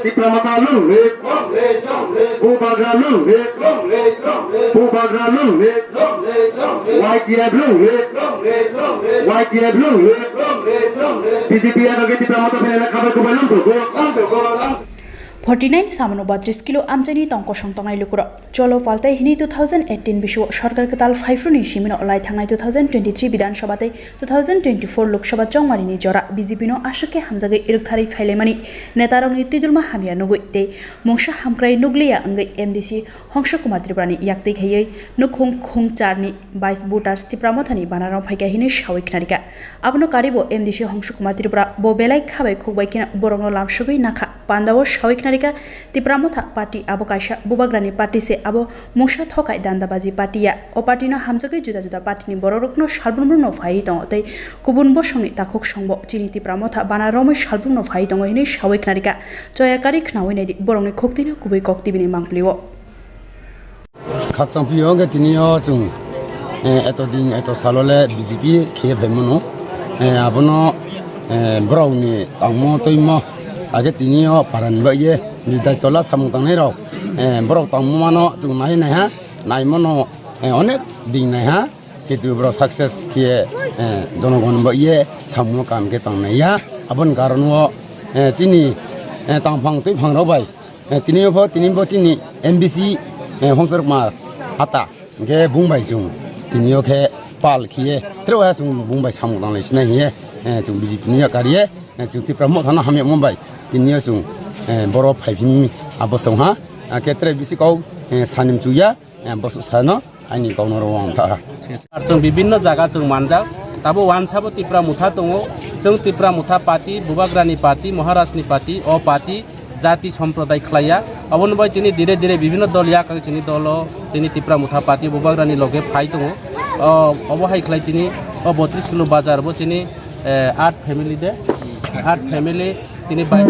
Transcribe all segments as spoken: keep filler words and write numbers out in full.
Tipra Motha long live. Bubagra long live. Bubagra long live. Y T F long live. Y T F long live. B J P ya bagwi Tipra Motha phainai khabai kubai long tugo. Forty nine samono batris kilo amchaini tong kosong tongnai lukurok. Cholo paltai hini two thousand eighteen bisio sarkar kwtal phaifruni simino lai thangnai two thousand twenty three Bidhan Sabha tei two thousand twenty four Lok Sabha chongmarini jora B J P no aswk khe hamjagwi irwktharwi phailaimani netarokni twidulma hamya nugwi tei mungsa hamkrai nukliya wngwi M D C Hongso Kumar Tripurani yaktwi khaiwi nukhung khung charni bais voters Tipra Mothani banarok phaikha hinwi sawi khnarikha. Abono karibo M D C Hongso Kumar Tripura bo belai khabai khukbai kheno borokno lamsogwi nakha. Pandao sawi khnarikha, Tipra Motha party abo kaisa bubagrani party se, abo mungsa thokai dandabaji party ya. O party no hamjagwi juda juda party ni bororokno salbrumrumno phaiwi tongo tei kubun bosongni takhuk songbo chini Tipra Motha bana romwi salbrumno phaiwi tongo hinwi sawi khnarikha. Choya kari khnawi naidi borokni khuktwino kubui kok tibini mangpli o. Khakchang phiyok hwnkhe tini o chwng, eh, eto din eto salo le B J P khe phaimano. Eh, abono, eh, borokni tangmo twimo. Age tini o parani bagwi je daitwla samung tangnai rok, eh, borok tangmo mano chwng nai naiha, naimano, eh, onek din naiha. Kitu borok success khe, eh, jonogon bagwi je samung kam khe tangnai ya. Aboni karon o, eh, chini, eh, tangphang twiphang rok bai Eh, tini o pho, tini bo chini M D C, eh, Hongsor Kumar Hata, hingke bung bai chwng, tini o khe pal khiye, tre o ha chwng bung bai samung tanglai sinai hiye, eh, chwng B J P ni ya kariye, eh, chwng Tipra Motha no hamya mon bai, tini o chwng, eh, boro phai phini abo chwng ha, ah, khe tre bisi kok, eh, sanim chuya, eh, bosu sa no, Ani kokno rw ang ta. Ar chwng bibinno jaga chwng manjak. Tabo wansabo Tipra Motha tongo. Chwng Tipra Motha party, Bubagrani party, Maharajni party, o party, jati somprodai khlaiya. Oboni bai tini dire dire bibinno dol yakang chini dolo, tini Tipra Motha party, Bubagrani loge phai tongo. O, obo hai khlai tini o botris kilo bazar bo chini, eh, art family de, art family tini bais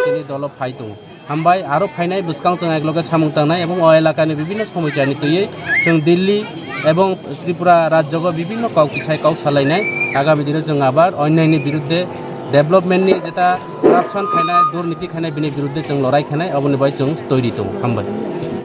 tini dolo phai tongo. Hambai, aro phainai bwskang chwng ekloge samung tangnai, ebong o elakani bibinno somoichani twiwi chwng Delhi ebong Tripura rajyogo bibinno kok kisai kok salainai. Agami dino chwng abar onyaini biruddhe, development ni jeta corruption khainai, durniti khainai, bini biruddhe chwng lorai khainai, oboni bai chwng toiri tongo. Hambai.